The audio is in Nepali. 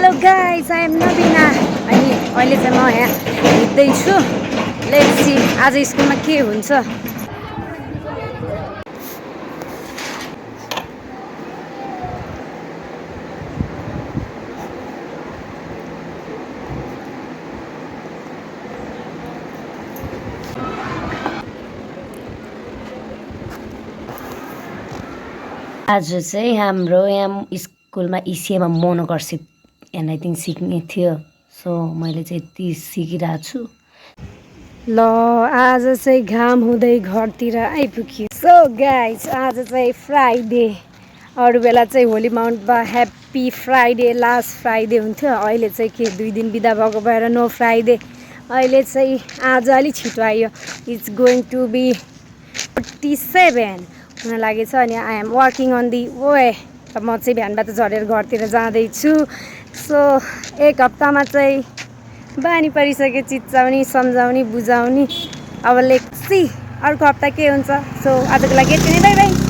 Hello guys, I am Nabina. अनि अहिले चाहिँ म यहाँ हिँड्दैछु। लेट्स सी आज स्कुलमा के हुन्छ। आज चाहिँ हाम्रो यहाँ स्कुलमा इसिएमा मोनोकर्सिप एन्ड आई थिङ्क सिक्ने थियो। सो मैले चाहिँ यति सिकिरहेको छु। ल आज चाहिँ घाम हुँदै घरतिर आइपुग्यो। सो गाइस आज चाहिँ फ्राइडे। अरू बेला चाहिँ होली माउन्टमा ह्याप्पी फ्राइडे लास्ट फ्राइडे हुन्थ्यो। अहिले चाहिँ के 2 दिन बिदा भएको भएर नो फ्राइडे। अहिले चाहिँ आज अलिक छिटो आयो। इट्स गोइङ टु बी 47 हुन लागेछ। अनि I am working on the way. त म चाहिँ बिहानबाट झरेर घरतिर जाँदैछु। सो एक हप्तामा चाहिँ बानी परिसक्यो चिच्चाउने सम्झाउने बुझाउने। अब लेट्स सी अर्को हप्ता के हुन्छ। सो आजको लागि यति नै, बाई बाई।